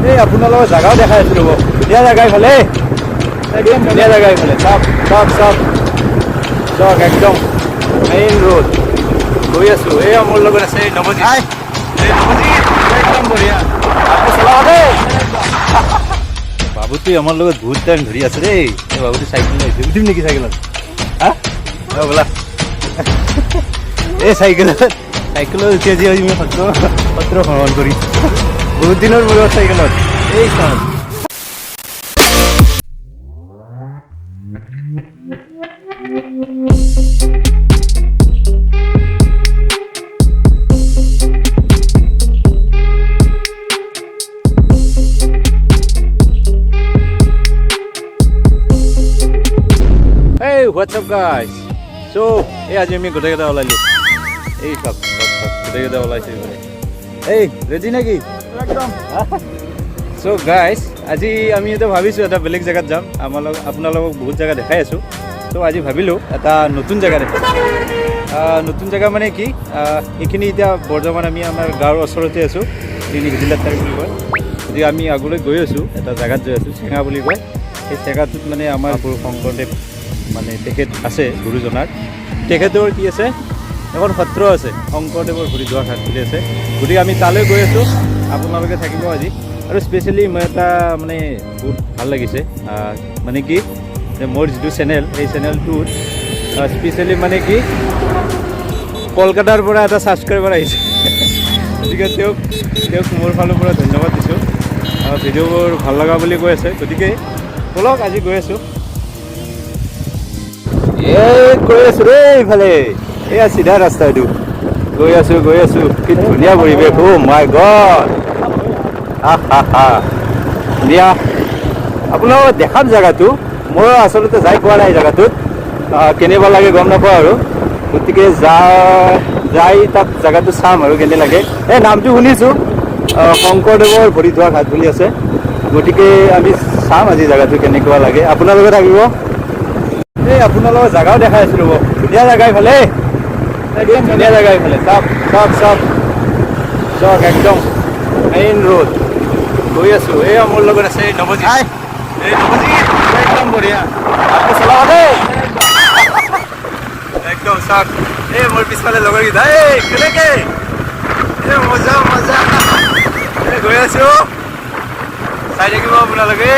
এই আপোনালোকৰ জাগাও দেখাই আছোঁ ৰ'ব, ধুনীয়া জেগা এইফালে, একদম ধুনীয়া জেগা এইফালে। চাওক চাওক চাওক চাওক, একদম মেইন ৰোড। গৈ আছোঁ। এই মোৰ লগত আছে নৱজিত। এই নৱজিত, একদম বঢ়িয়া, আপুনি চলাব দেই। বাবুটোৱে আমাৰ লগত বহুত টাইম ধৰি আছে দেই। এই বাবুটো চাইকেল আহিছে, উঠিম নেকি চাইকেলত? হা, অ বোলা। এই চাইকেলত উঠি আজি আমি সত্ৰ ভ্ৰমণ কৰিম বহুত দিনৰ মূৰত চাইকেলত। এই চাওক। Hey, what's up guys? So, এই আজি আমি গোটেইকেইটা ওলালো। এই চাওক চাওক চাওক, গোটেইকেইটা ওলাইছে এইফালে। এই ৰেডি নেকি? একদম। চ' গাইজ, আজি আমি এটা ভাবিছোঁ এটা বেলেগ জেগাত যাম। আমাৰ আপোনালোকক বহুত জেগা দেখাই আছোঁ। চ' আজি ভাবিলোঁ এটা নতুন জেগা দেখাম। নতুন জেগা মানে কি, এইখিনি এতিয়া বৰ্তমান আমি আমাৰ গাঁৱৰ ওচৰতে আছোঁ, এইখিনি হিজিলাটাৰ বুলি কয়। গতিকে আমি আগলৈ গৈ আছোঁ, এটা জেগাত গৈ আছোঁ, চেঙা বুলি কয়। সেই চেঙাটোত মানে আমাৰ গুৰু শংকৰদেৱ মানে তেখেত আছে, গুৰুজনাৰ তেখেতৰ কি আছে, এখন সত্ৰ আছে, শংকৰদেৱৰ ভৰি ধোৱা ঘাট বুলি আছে। গতিকে আমি তালৈ গৈ আছোঁ, আপোনালোকে থাকিব আজি। আৰু স্পেচিয়েলি মই এটা মানে বহুত ভাল লাগিছে, মানে কি যে মোৰ যিটো চেনেল, সেই চেনেলটোত স্পেচিয়েলি মানে কি কলকাতাৰ পৰা এটা ছাবস্ক্ৰাইবাৰ আহিছে। গতিকে তেওঁক মোৰ ফালৰ পৰা ধন্যবাদ দিছোঁ। ভিডিঅ'বোৰ ভাল লগা বুলি কৈ আছে। গতিকে ব'লক আজি গৈ আছোঁ। এই গৈ আছোঁ দেই এইফালে, এয়া চিধা ৰাস্তা এইটো। গৈ আছোঁ গৈ আছোঁ, কি ধুনীয়া পৰিৱেশ। অ' মাই গড, আহ হা হা, ধুনীয়া। আপোনালোকক দেখাম জেগাটো। মই আচলতে যাই পোৱা নাই জেগাটোত, কেনেকুৱা লাগে গম নাপাওঁ আৰু। গতিকে যাই তাত জেগাটো চাম আৰু কেনে লাগে। এই নামটো শুনিছোঁ, শংকৰদেৱৰ ভৰি ধোৱা ঘাট বুলি আছে। গতিকে আমি চাম আজি জেগাটো কেনেকুৱা লাগে। আপোনালোকে থাকিব। এই আপোনালোকৰ জাগাও দেখাই আছোঁ ৰ'ব, ধুনীয়া জেগা এইফালে, একদম ধুনীয়া জেগা এইফালে। চাওক চাওক চাওক চাওক, একদম মেইন ৰোড। গৈ আছোঁ। এই মোৰ লগত আছে নৱজিত। এই নৱজিত, একদম বঢ়িয়া, আপুনি চলাব দেই। একদম চাওক, এই মোৰ পিছফালে লগৰকেইটা, এই কেনেকে, এই মজা মজা। এই গৈ আছোঁ, চাই থাকিব আপোনালোকে।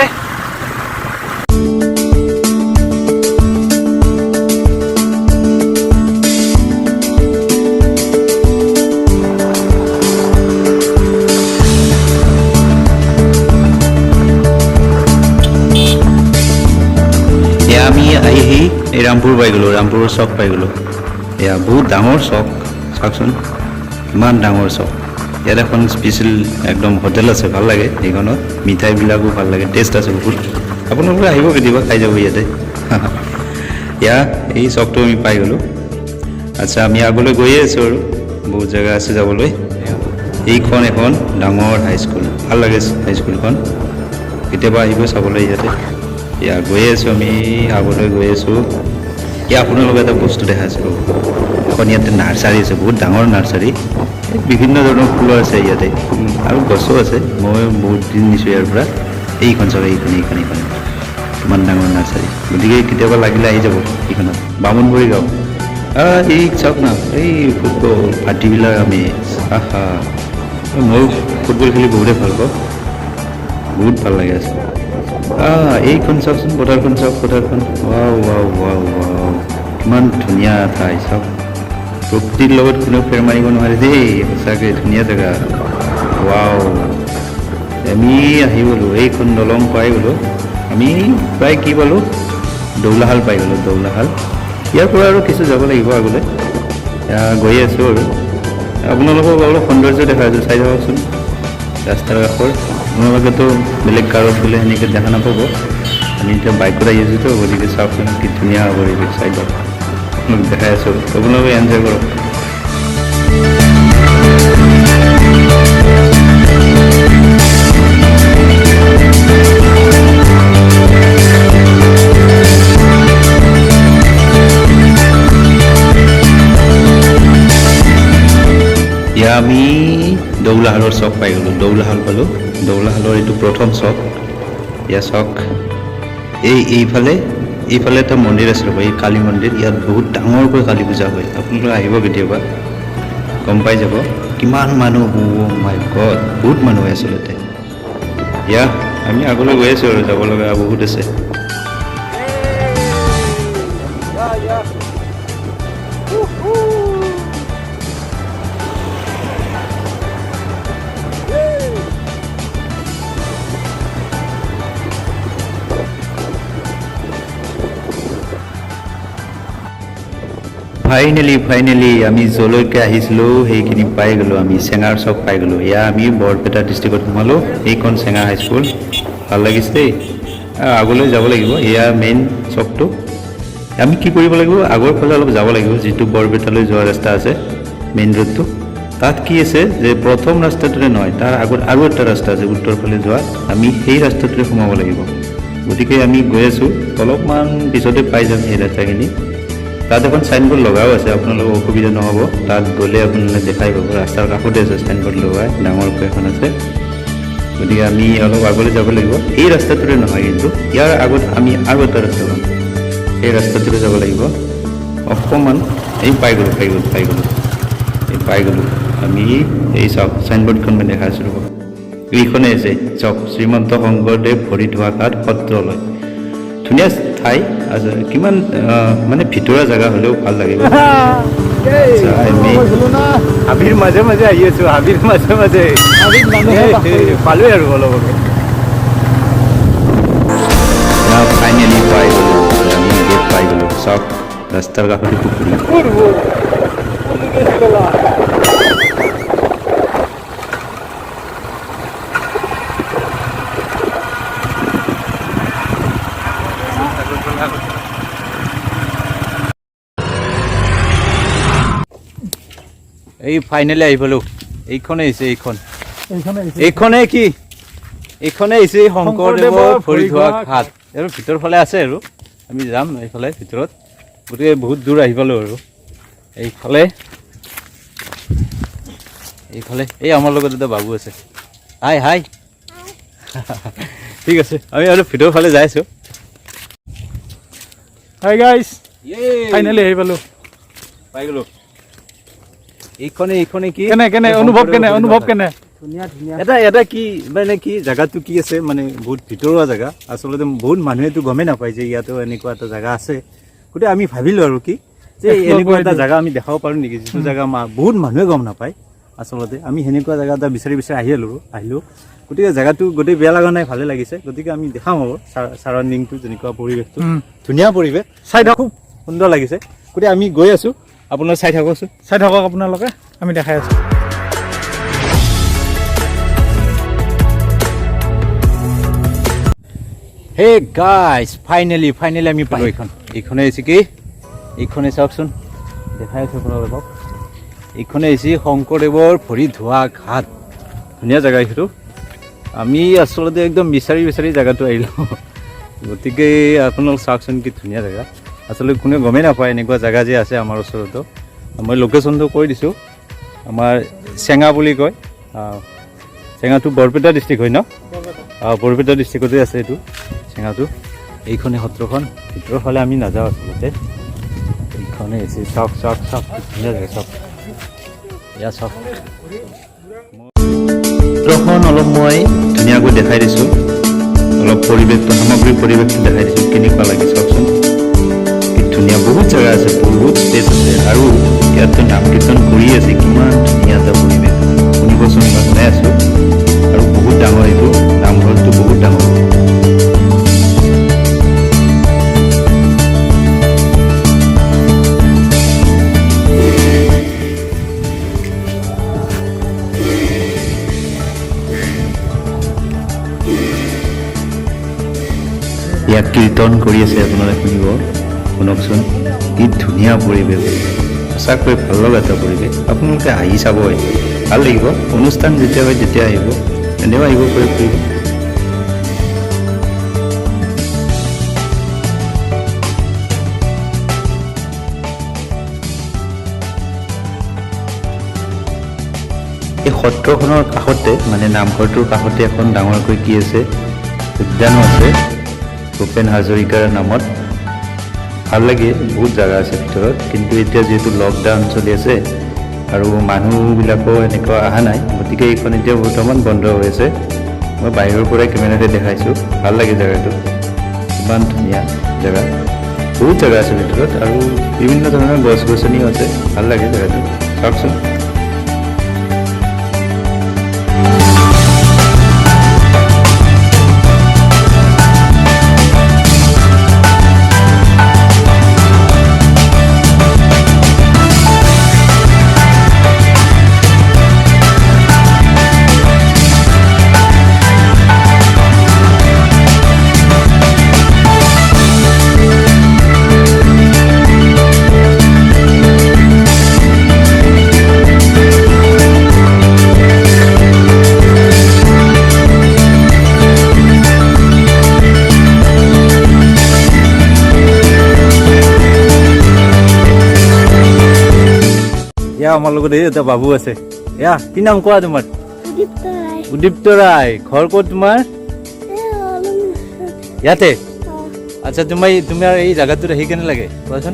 এয়া আমি আহি এই ৰামপুৰ পাই গ'লোঁ, ৰামপুৰৰ চক পাই গ'লোঁ। এয়া বহুত ডাঙৰ চক, চাওকচোন কিমান ডাঙৰ চক। ইয়াত এখন স্পেচিয়েল একদম হোটেল আছে, ভাল লাগে সেইখনত, মিঠাইবিলাকো ভাল লাগে, টেষ্ট আছে বহুত। আপোনালোকে আহিব কেতিয়াবা, খাই যাব ইয়াতে। এয়া এই চকটো আমি পাই গ'লোঁ। আচ্ছা, আমি আগলৈ গৈয়ে আছোঁ আৰু বহুত জেগা আছে যাবলৈ। এইখন এখন ডাঙৰ হাইস্কুল, ভাল লাগে হাইস্কুলখন, কেতিয়াবা আহিব চাবলৈ ইয়াতে। এয়া গৈয়ে আছোঁ আমি, আগলৈ গৈ আছোঁ। এয়া আপোনালোকে এটা বস্তু দেখাইছোঁ ৰ'ব, এখন ইয়াতে নাৰ্চাৰী আছে, বহুত ডাঙৰ নাৰ্চাৰী, বিভিন্ন ধৰণৰ ফুলো আছে ইয়াতে আৰু গছো আছে। মই বহুত দিন নিছোঁ ইয়াৰ পৰা। এইখন চাওক, এইখন এইখন এইখন ইমান ডাঙৰ নাৰ্চাৰী। গতিকে কেতিয়াবা লাগিলে আহি যাব এইখনত, বামুণবৰী গাঁও। এই চাওক না, এই ফুটবল ভাটিবিলাক আমি, আহা, ময়ো ফুটবল খেলি বহুতেই ভাল পাওঁ, বহুত ভাল লাগে আছে। এইখন চাওকচোন, পথাৰখন চাওক, পথাৰখন, ৱাও ৱাও ৱাও ৱাও, কিমান ধুনীয়া ঠাই চাওক। প্ৰকৃতিৰ লগত কোনেও ফেৰ মাৰিব নোৱাৰে দেই, সঁচাকৈ ধুনীয়া জেগা। ৱাও, আমি আহি গ'লোঁ, এইখন দলং পাই গ'লোঁ আমি। প্ৰায় কি পালোঁ, দৌলাশাল পাই গ'লোঁ, দৌলাশাল। ইয়াৰ পৰা আৰু কিছু যাব লাগিব আগলৈ। গৈ আছোঁ আৰু আপোনালোকক অলপ সৌন্দৰ্য দেখাই আছোঁ, চাই থাককচোন ৰাস্তাৰ কাষৰ। আপোনালোকেতো বেলেগ কাৰত গ'লে সেনেকৈ দেখা নাপাব, আমি এতিয়া বাইকত আহি আছোঁতো। গতিকে চাওকচোন কি ধুনীয়া পৰিৱেশ, চাই লওক, আপোনালোক দেখাই আছোঁ, আপোনালোকে এনজয় কৰক। আমি দৌলাশালৰ চক পাই গ'লোঁ। দৌলাশাল পালোঁ। দৌলাশালৰ এইটো প্ৰথম চক। এয়া চক। এই এইফালে এইফালে এটা মন্দিৰ আছে ৰ'ব, এই কালী মন্দিৰ। ইয়াত বহুত ডাঙৰকৈ কালী পূজা হয়। আপোনালোকে আহিব কেতিয়াবা, গম পাই যাব কিমান মানুহ। মাই গড, বহুত মানুহ হয় আচলতে। ইয়া, আমি আগলৈ গৈ আছোঁ আৰু যাব লগা বহুত আছে। ফাইনেলি ফাইনেলি আমি য'লৈকে আহিছিলোঁ সেইখিনি পাই গ'লোঁ। আমি চেঙাৰ চক পাই গ'লোঁ। এয়া আমি বৰপেটা ডিষ্ট্ৰিক্টত সোমালোঁ। এইখন চেঙা হাইস্কুল। ভাল লাগিছে দেই। আগলৈ যাব লাগিব। এয়া মেইন চকটো। আমি কি কৰিব লাগিব, আগৰ ফালে অলপ যাব লাগিব, যিটো বৰপেটালৈ যোৱা ৰাস্তা আছে, মেইন ৰোডটো। তাত কি আছে যে প্ৰথম ৰাস্তাটোৰে নহয়, তাৰ আগত আৰু এটা ৰাস্তা আছে উত্তৰ ফালে যোৱা। আমি সেই ৰাস্তাটোৰে সোমাব লাগিব। গতিকে আমি গৈ আছোঁ, অলপমান পিছতে পাই যাম সেই ৰাস্তাখিনি। তাত এখন চাইনবোৰ্ড লগাও আছে, আপোনালোকৰ অসুবিধা নহ'ব। তাত গ'লে আপোনালোকে দেখাই পাব, ৰাস্তাৰ কাষতে আছে চাইনবোৰ্ড লগাই, ডাঙৰকৈ এখন আছে। গতিকে আমি অলপ আগলৈ যাব লাগিব। এই ৰাস্তাটোৰে নহয় কিন্তু, ইয়াৰ আগত আমি আৰু এটা ৰাস্তা পাম, সেই ৰাস্তাটোৰে যাব লাগিব অকণমান। এই পাই গ'লোঁ, পাই গ'লোঁ, পাই গ'লোঁ, এই পাই গ'লোঁ আমি। এই চাওক, চাইনবোৰ্ডখন মই দেখাই আছোঁ, ৰ'ব। এইখনেই আছে চাওক, শ্ৰীমন্ত শংকৰদেৱ ভৰি ধোৱা ঘাট সত্ৰলৈ। ধুনীয়া ঠাই আছে, কিমান মানে ভিতৰুৱা জেগা হ'লেও ভাল লাগিব। আচ্ছা, আমি হাবিৰ মাজে মাজে আহি আছো, হাবিৰ মাজে মাজে। পালোৱে আৰু অলপ আগত। ফাইনেলি পাই গ'লোঁ আমি, গেট পাই গ'লোঁ। চাওক, ৰাস্তাৰ কাষতে পুখুৰী। এই ফাইনেলি আহি পালো। এইখনে হৈছে, এইখন। এইখনে আহিছে। এইখনে কি, এইখনে হৈছে শংকৰদেৱৰ ভৰি ধোৱা ঘাট। আৰু ভিতৰ ফালে আছে আৰু আমি যাম এইফালে ভিতৰত। গতিকে বহুত দূৰ আহি পালোঁ আৰু এইফালে এইফালে। এই আমাৰ লগত এটা বাবু আছে। হাই হাই। ঠিক আছে, আমি আৰু ভিতৰৰ ফালে যাই আছোঁ। হাই গাইছ, ফাইনেলি আহি পালো। পাই গ'লো। এইখনে, এইখনে কি? কেনে কেনে অনুভৱ, কেনে অনুভৱ কেনে? এটা এটা কি মানে কি জেগাটো কি আছে, মানে বহুত ভিতৰুৱা জেগা আচলতে। বহুত মানুহেতো গমেই নাপায় যে ইয়াতো এনেকুৱা এটা জেগা আছে। গতিকে আমি ভাবিলোঁ আৰু কি যে Explore এনেকুৱা কৰি এটা দিওঁ। জেগা আমি দেখাব পাৰোঁ নেকি, যিটো জেগা বহুত মানুহে গম নাপায় আচলতে। আমি সেনেকুৱা জেগা এটা বিচাৰি বিচাৰি আহিলোঁ। গতিকে জেগাটো গোটেই বেয়া লগা নাই, ভালে লাগিছে। গতিকে আমি দেখাম আৰু চাৰাউণ্ডিংটো, যেনেকুৱা পৰিৱেশটো, ধুনীয়া পৰিৱেশ। চাই থাকক। খুব সুন্দৰ লাগিছে। গতিকে আমি গৈ আছোঁ, আপোনালোক চাই থাককচোন। চাই থাকক আপোনালোকে, আমি দেখাই আছোঁ। হে গাইজ, ফাইনেলি ফাইনেলি আমি পালোঁ এইখন। এইখনে হৈছে কি, এইখনে চাওকচোন, দেখাই আছোঁ আপোনালোকক। এইখনে হৈছে শংকৰদেৱৰ ভৰি ধোৱা ঘাট। ধুনীয়া জেগা এইটো। আমি আচলতে একদম বিচাৰি বিচাৰি জেগাটো আহিলোঁ। গতিকে আপোনালোক চাওকচোন, কি ধুনীয়া জেগা। আচলতে কোনে গমেই নাপায় এনেকুৱা জেগা যে আছে আমাৰ ওচৰতো। মই লোকেশ্যনটো কৈ দিছোঁ, আমাৰ চেঙা বুলি কয়। চেঙাটো বৰপেটা ডিষ্ট্ৰিক্ট হয় ন? বৰপেটা ডিষ্ট্ৰিক্টতে আছে এইটো চেঙাটো। এইখনে সত্ৰখন। ভিতৰৰ ফালে আমি নাযাওঁ আচলতে। এইখনে হৈছে, চাওক চাওক চাওক, কি ধুনীয়া জেগা, চাওক, এয়া চাওক। সত্ৰখন অলপ মই ধুনীয়াকৈ দেখাই দিছোঁ, অলপ পৰিৱেশটো, সামগ্ৰিক পৰিৱেশটো দেখাই দিছোঁ। কেনেকুৱা লাগে চাওকচোন, কি ধুনীয়া। বহুত জেগা আছে, বহুত স্পেচ আছে আৰু ইয়াততো নাম কীৰ্তন কৰি আছে। কিমান ধুনীয়া এটা পৰিৱেশ, শুনিবচোন, মই শুনাই আছোঁ। আৰু বহুত ডাঙৰ এইটো নামঘৰটো, বহুত ডাঙৰ। ইয়াত কীৰ্তন কৰি আছে, আপোনালোকে শুনিব, শুনকচোন। কি ধুনীয়া পৰিৱেশ, সঁচাকৈ ভাল লগা এটা পৰিৱেশ। আপোনালোকে আহি চাব, ভাল লাগিব। অনুষ্ঠান যেতিয়া হয় তেতিয়া আহিব, এনেও আহিব পাৰে ফুৰিব। এই সত্ৰখন সত্ৰখনৰ কাষতে, মানে নামঘৰটোৰ কাষতে এখন ডাঙৰকৈ কি আছে, উদ্যানো আছে ভূপেন হাজৰিকাৰ নামত। ভাল লাগে, বহুত জেগা আছে ভিতৰত। কিন্তু এতিয়া যিহেতু লকডাউন চলি আছে আৰু মানুহবিলাকো এনেকুৱা অহা নাই, গতিকে এইখন এতিয়া বৰ্তমান বন্ধ হৈ আছে। মই বাহিৰৰ পৰাই কেমেৰাতে দেখাইছোঁ। ভাল লাগে জেগাটো, ইমান ধুনীয়া জেগা, বহুত জেগা আছে ভিতৰত আৰু বিভিন্ন ধৰণৰ গছ গছনিও আছে। ভাল লাগে জেগাটো, চাওকচোন। এয়া আমাৰ লগত এই এটা বাবু আছে। এয়া কি নাম কোৱা তোমাৰ? উদীপ্ত ৰায়। উদীপ্ত ৰায়। ঘৰ ক'ত তোমাৰ? ইয়াতে? আচ্ছা, তোমাৰ এই জেগাটোত আহি কেনে লাগে কোৱাচোন?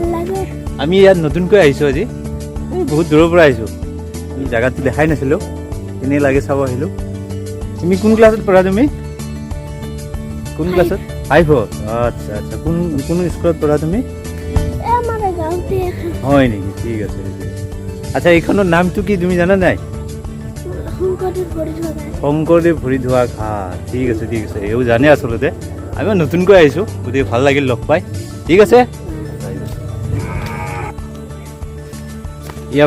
আমি ইয়াত নতুনকৈ আহিছোঁ আজি, এই বহুত দূৰৰ পৰা আহিছোঁ। আমি জেগাটো দেখাই নাছিলোঁ, এনেই লাগে চাব আহিলোঁ। তুমি কোন ক্লাছত পঢ়া? তুমি কোন ক্লাছত? 5ত। আচ্ছা আচ্ছা, কোন কোন স্কুলত পঢ়া তুমি? হয় নেকি, ঠিক আছে। আচ্ছা, এইখনৰ নামটো কি তুমি জানা নাই? শংকৰদেৱ ভৰি ধোৱা ঘাট। ঠিক আছে ঠিক আছে, এও জানে আচলতে। আমি নতুনকৈ আহিছোঁ, গতিকে ভাল লাগিল লগ পাই। ঠিক আছে,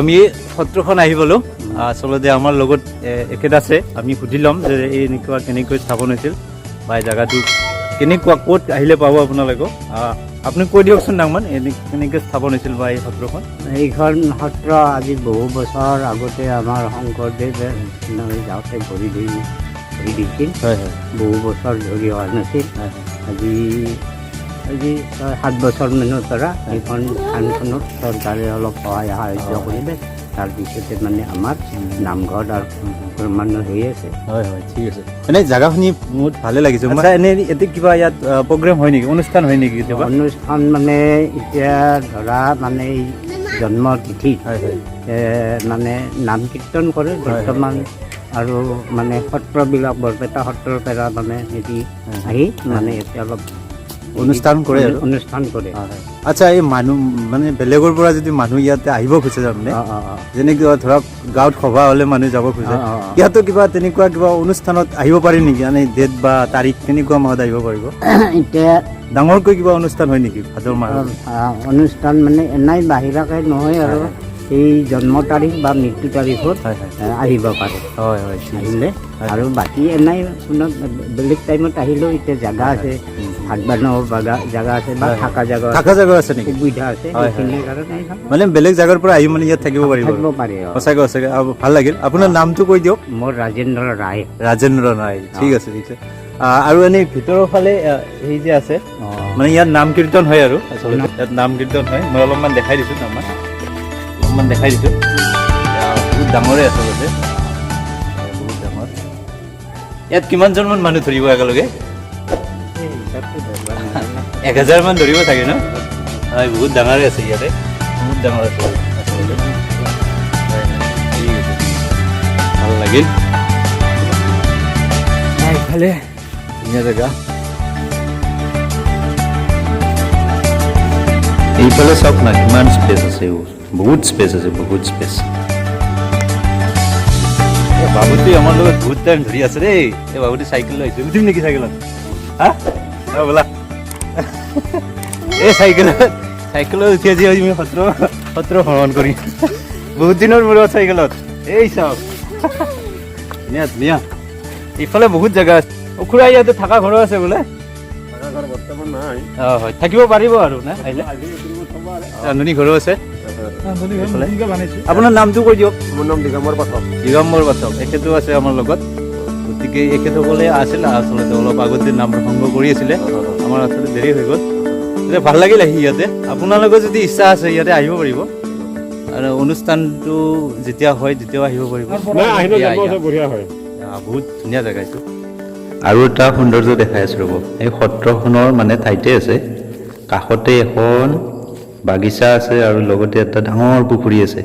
আমি সত্ৰখন আহি পালোঁ। আচলতে আমাৰ লগত এখেত আছে, আমি সুধি ল'ম যে এই এনেকুৱা কেনেকৈ স্থাপন হৈছিল বা এই জেগাটো কেনেকুৱা, ক'ত আহিলে পাব আপোনালোকক। আপুনি কৈ দিয়কচোন নামমান, এনে কেনেকৈ স্থাপন হৈছিল বা এই সত্ৰখন? এইখন সত্ৰ আজি বহু বছৰ আগতে আমাৰ শংকৰদেৱে যাওঁতে ভৰি দিছিল। হয় হয়। বহু বছৰ ধৰি হোৱা নাছিল। আজি আজি 6-7 বছৰমানৰ পৰা এইখন থানখনত চৰকাৰে অলপ সহায় সাহাৰ্য কৰিলে। তাৰপিছতে মানে আমাৰ নামঘৰ আৰু মানুহ হৈ আছে। হয় হয়, ঠিক আছে। এনেই জেগাখিনি বহুত ভালে লাগিছে। আচ্ছা, এনেই এতিয়া কিবা ইয়াত প্ৰগ্ৰেম হয় নেকি, অনুষ্ঠান হয় নেকি কেতিয়াবা? অনুষ্ঠান মানে এতিয়া ধৰা মানে এই জন্ম তিথিত মানে নাম কীৰ্তন কৰে বৰ্তমান। আৰু মানে সত্ৰবিলাক, বৰপেটা সত্ৰৰ পৰা মানে হেৰি আহি মানে এতিয়া অলপ অনুষ্ঠান কৰে আৰু? অনুষ্ঠান কৰে। আচ্ছা, এই মানুহ মানে বেলেগৰ পৰা যদি মানুহ ইয়াতে আহিব খোজে, তাৰমানে যেনেকুৱা ধৰক গাঁৱত সভা হ'লে মানুহ যাব খোজে, ইয়াতো কিবা তেনেকুৱা কিবা অনুষ্ঠানত আহিব পাৰি নেকি? মানে ডেট বা তাৰিখ কেনেকুৱা মাহত আহিব পাৰিব? এতিয়া ডাঙৰকৈ কিবা অনুষ্ঠান হয় নেকি ভাদ মাহত? অনুষ্ঠান মানে এনেই বাহিৰাকৈ নহয় আৰু এই জন্ম তাৰিখ বা মৃত্যু তাৰিখত আহিব পাৰে। হয় হয়, আহিলে আৰু বাকী এনেই কোনো বেলেগ টাইমত আহিলেও এতিয়া জেগা আছে, ভাত বনোৱা জেগা আছে বা থাকা জেগা, থাকা জেগা আছে নেকি, সুবিধা আছে। সেইখিনিৰ কাৰণে মানে বেলেগ জেগাৰ পৰা আহি মানে ইয়াত থাকিব পাৰিব, থাকিব পাৰে। সঁচাকৈ সঁচাকৈ ভাল লাগিল। আপোনাৰ নামটো কৈ দিয়ক। মোৰ ৰাজেন্দ্ৰ ৰায়। ৰাজেন্দ্ৰ ৰায়, ঠিক আছে ঠিক আছে। আৰু এনেই ভিতৰৰ ফালে এই যে আছে, মানে ইয়াত নাম কীৰ্তন হয় আৰু আচলতে ইয়াত নাম কীৰ্তন হয়। মই অলপমান দেখাই দিছোঁ, নামান অলপমান দেখাই দিছোঁ। বহুত ডাঙৰে আচলতে, বহুত ডাঙৰ। ইয়াত কিমানজনমান মানুহ ধৰিব একেলগে? 1000 মান ধৰিব চাগে ন? হয়, বহুত ডাঙৰে আছে ইয়াতে, বহুত ডাঙৰ আছে আচলতে। ঠিক আছে, ভাল লাগিল। এইফালে ধুনীয়া জেগা। এইফালে চাওক না কিমান স্পেচ আছে, বহুত স্পেচ আছে, বহুত স্পেচ। বাবুটি আমাৰ লগত বহুত টাইম ধৰি আছে দেই। এই বাবুটি চাইকেল লৈ আহিছে, উঠিম নেকি চাইকেলত? হা বোলা, এই চাইকেলত উঠি আজি আমি সত্ৰ ভ্ৰমণ কৰিম বহুত দিনৰ মূৰত চাইকেলত। এই চাওক, ধুনীয়া ধুনীয়া। ইফালে বহুত জেগা আছে। খুৰা, ইয়াতে থকা ঘৰো আছে বোলে? অঁ হয়, থাকিব পাৰিব আৰু না আহিলে? ৰান্ধনী ঘৰো আছে। আপোনাৰ নামটো কৈ দিয়ক। মোৰ নাম দিগম্বৰ পাঠক। দিগম্বৰ পাঠক, এখেতো আছে আমাৰ লগত। গতিকে এখেতসকলে আছিল আচলতে অলপ আগতে নাম প্ৰসংগ কৰি আছিলে, আমাৰ আচলতে দেৰি হৈ গ'ল। ভাল লাগিল আহি ইয়াতে। আপোনালোকৰ যদি ইচ্ছা আছে ইয়াতে আহিব পাৰিব। আৰু অনুষ্ঠানটো যেতিয়া হয় তেতিয়াও আহিব পাৰিব। নাই, আহিলে ইয়া, জন্ম ইয়া। বঢ়িয়া হয়। বহুত ধুনীয়া জেগা এইটো। আৰু এটা সৌন্দৰ্য দেখাই আছোঁ, ৰ'ব। এই সত্ৰখনৰ মানে ঠাইতে আছে, কাষতে এখন বাগিচা আছে আৰু লগতে এটা ডাঙৰ পুখুৰী আছে।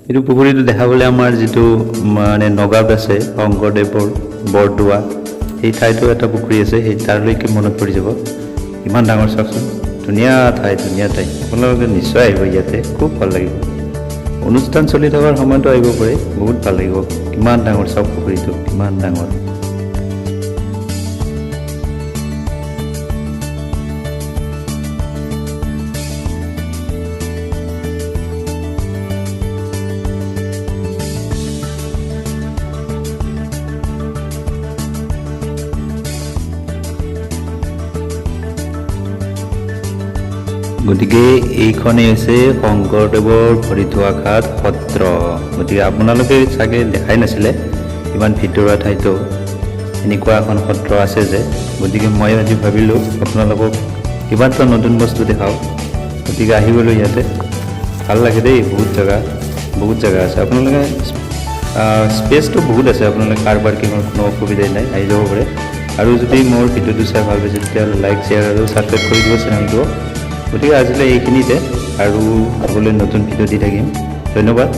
এইটো পুখুৰীটো দেখাবলৈ আমাৰ যিটো মানে নগাঁৱত আছে শংকৰদেৱৰ বৰদোৱা, সেই ঠাইতো এটা পুখুৰী আছে, সেই তালৈকে মনত পৰি যাব। ইমান ডাঙৰ, চাওকচোন, ধুনীয়া ঠাই, ধুনীয়া ঠাই। আপোনালোকে নিশ্চয় আহিব ইয়াতে, খুব ভাল লাগিব। অনুষ্ঠান চলি থকাৰ সময়তো আহিব পাৰে, বহুত ভাল লাগিব। কিমান ডাঙৰ চাওক পুখুৰীটো, কিমান ডাঙৰ। গতিকে এইখনেই হৈছে শংকৰদেৱৰ ভৰি থোৱা ঘাট সত্ৰ। গতিকে আপোনালোকে চাগে দেখাই নাছিলে ইমান ভিতৰুৱা ঠাইতো এনেকুৱা এখন সত্ৰ আছে যে। গতিকে মই আজি ভাবিলোঁ আপোনালোকক কিবা এটা নতুন বস্তু দেখাওঁ। গতিকে আহি গ'লোঁ ইয়াতে। ভাল লাগে দেই, বহুত জেগা, বহুত জেগা আছে। আপোনালোকে স্পেচটো বহুত আছে, আপোনালোকে কাৰ পাৰ্কিঙৰ কোনো অসুবিধাই নাই, আহি যাব পাৰে। আৰু যদি মোৰ ভিডিঅ'টো চাই ভাল পাইছে, তেতিয়াহ'লে লাইক, শ্বেয়াৰ আৰু ছাবস্ক্ৰাইব কৰি দিব চেনেলটো। গতিকে আজিলৈ এইখিনিতে আৰু আগলৈ নতুন ভিডিঅ' দি থাকিম। ধন্যবাদ।